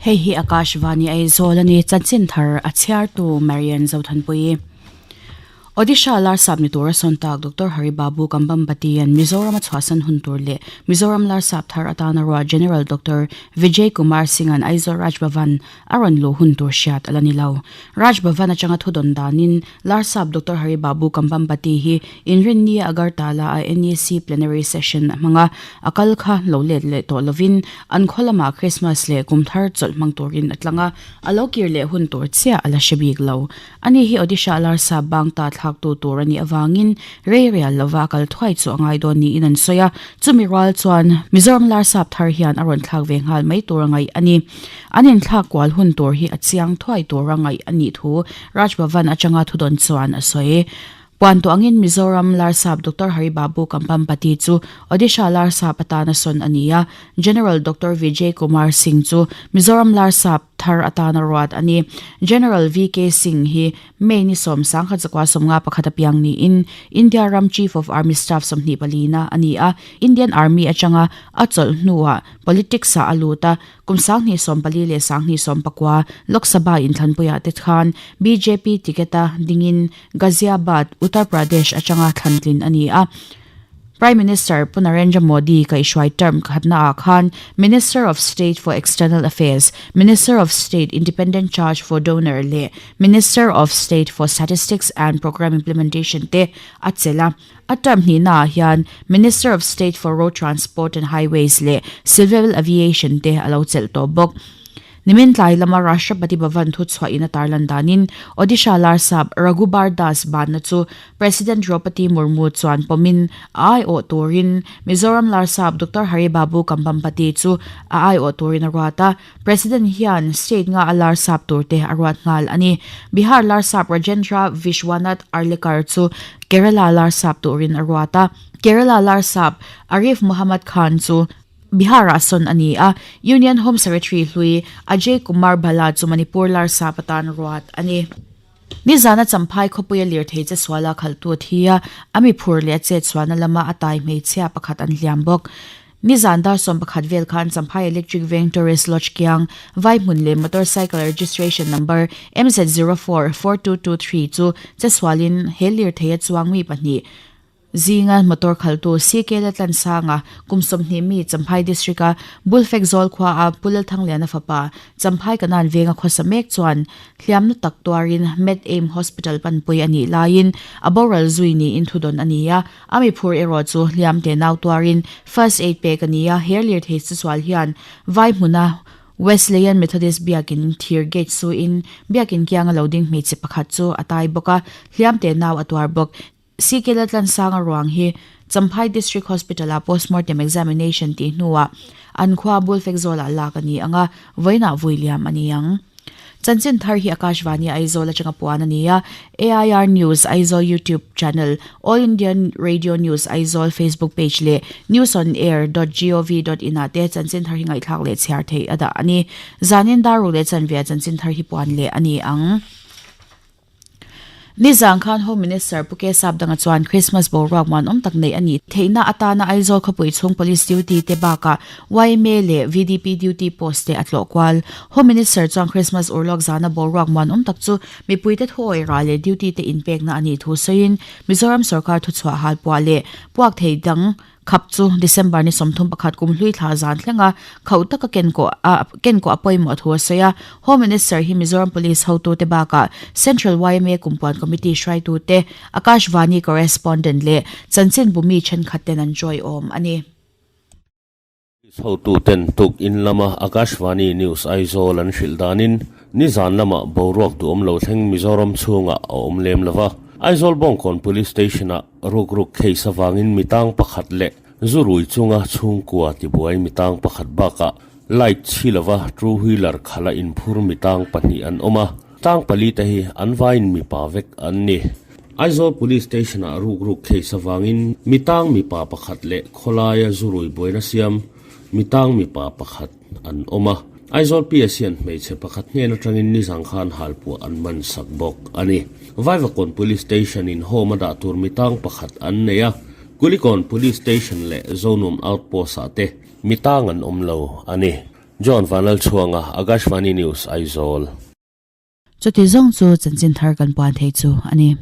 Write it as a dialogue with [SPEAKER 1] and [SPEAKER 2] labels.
[SPEAKER 1] Hei hi Akashvani Aizawl a ni, chanchin thar a chhiartu Marian Zothanpuii. Odisha Larsap ni tura sawn tak Doctor Hari Babu Kambhampati-a'n Mizoram a chhuahsan hun tur leh Mizoram Larsap thar atana ruah General Doctor Vijay Kumar Singh-a'n Aizawl Raj Bhavan a rawn luh hun tur hriat a la ni lo. Raj Bhavan atanga thudawn danin Larsap Doctor Hari Babu Kambhampati hi Inrinni Agartala a NEC plenary session a hmang a, a kal kha lo let leh tawh lovin an khaw lamah Christmas leh kum thar chawlh hmang turin a tlang a, a lo kir leh hun tur chiah a la hre bik lo. Ani hi Odisha Larsap bang ta thlaktu tur a nih avangin rei rial lova a kal thuai chu a ngai dawn niin an sawi a, chumi rual chuan Mizoram Larsap thar hian a rawn thlak ve nghal mai tur a ngaih a ni. An inthlak kual hun tur hi a chiang thuai tura ngaih a nih thu Raj Bhavan atanga thudawn chuan a sawi. Puan tawh angin Mizoram Larsap Doctor Hari Babu Kampampati chu Odisha Larsap atana sawn a ni a, General Doctor Vijay Kumar Singh chu Mizoram Larsap thar atana ruat a ni. General VK Singh hi May ni 1951 apiang niin India ram Chief of Army Staff 24 na a ni a, Indian Army atanga a chawlh hnuah politics-ah a lut a, Kum 2014 leh 2019 Lok Sabha inthlanpuiah te khan bjp ticket-a dingin Ghaziabad, Uttar Pradesh atanga thlantlin a ni a. Prime Minister Pu Narendra Modi kaihhruai term khatnaah khan Minister of State for External Affairs, Minister of State Independent Charge for Donor leh Minister of State for Statistics and Programme Implementation te a chelh a. A term hnihnaah hian Minister of State for Road Transport and Highways leh Civil Aviation te a lo chelh tawh bawk. Nimin tlai lama Rashtrapati Bhavan thuchhuahin a tarlan danin Odisha Larsap Raghubar Das banna chu President Droupadi Murmu chuan pawmin a aiawh turin Mizoram Larsap Doctor Hari Babu Kambhampati chu a aiawh turin a ruat a. President hian state nga a Larsap turte a ruat nghal a ni. Bihar Larsap Rajendra Vishwanath Arlekar chu Kerala Larsap turin a ruat a. Kerala Larsap Arif Mohammad Khan chu Bihar-ah sawn a ni a. Union Home Secretary hlui Ajay Kumar Bhalla chu Manipur Larsap atan ruat a ni. Nizana Champhai khawpuia lirthei che suala khalhtu a thi a, a mi phur leh a chet sualna lama a tai hmeichhia pakhat an hliam bawk. Nizan dar 11 vel khan Champhai Electric Veng Tourist Lodge kiang vai hmun leh motorcycle registration number MZ04 4223 chu che sualin he lirthei a chuang mi pahnih Zinga motor khaltu CK Latlansanga, kum 20 mi Champhai District-a Bulfek Zawl khuaa Pu Lalthangliana fapa Champhai Kanan venga khawsa mek chuan hliamna tak tuarin Med Aim Hospital panpui a nih laiin a boral zui niin thudawn a ni a, a miphur erawh chu hliam te nau tuarin First Aid pek a ni a, her lirthei chisual hian vai hmuna Wesleyan Methodist biakin thir gate suin biakin kianga lo ding hmeichhe pakhat chu a tai bawk a, hliam te nau a tuar bawk. CK Laltlansanga ruang hi Champhai District Hospital-ah postmortem examination tih hnuah an khua Bulfek zawlah lak a ni ang a, vawiinah vui liam a ni ang. Chanchin thar hi Akashvani Aizawl atanga puan a ni a, AIR News Aizawl YouTube channel, All India Radio News Aizawl Facebook page leh newsonair dot gov dot in ah te chanchin thar hi ngaihthlak leh chhiar theih a dah a ni. Zanin dar ruk leh chanve ah chanchin thar hi puan leh a ni ang. Nizan khan Home Minister Pu K Sapdanga chuan Christmas boruak muanawm tak neih a nih theihna atana Aizawl khawpui chhung Police duty te bakah yma leh VDP duty post te a tlawh kual. Home Minister chuan Christmas urlawk zana boruak muanawm tak chu mipuite thuawi rah leh duty te inpekna a nih thu sawiin Mizoram sorkar thuchhuah halpuah leh puak thei dang Khap chu December ni 31 kum hlui thla zan thlenga khauh taka kenkawh a kenkawh a pawimawh thu a sawi a. Home Minister hi Mizoram Police hotute bakah Central yma Kumpuan Committee hruaitute, Akashvani Correspondent leh chanchinbu mi thenkhat ten an tawiawm a ni.
[SPEAKER 2] Police hotuten tuk in lama Akashvani News Aizawl an hrilh danin nizan lamah boruak duhawm lo thleng Mizoram chhungah a awm lem lova. Aizawl Bawngkawn Police Station-ah Rukruk case avangin mitang pakhat leh zu rui chunga chhungkua tibuai mitang pakhat bakah light chhi lova two wheeler khala inphur mitang pahnih an awm a, tang pali te hi an vaiin mipa vek an ni. Aizawl Police Station-ah rukruk case avangin mitang mipa pakhat leh khawlaia zu rui buaina siam mitang mipa pakhat an awm a. Aizawl PS hian hmeichhe pakhat hnen atangin nizang khan halpuah an man sak bawk a ni. Vaivakawn Police Station in home a dah tur mitang pakhat an nei a, Kulikawn Police Station leh Zonuam Outpost ah te mitang an awm lo a ni. John Vanlalchhuanga, Akashvani News, Aizawl.
[SPEAKER 1] Chuti zawng chu chanchin thar kan puan thei chu a ni.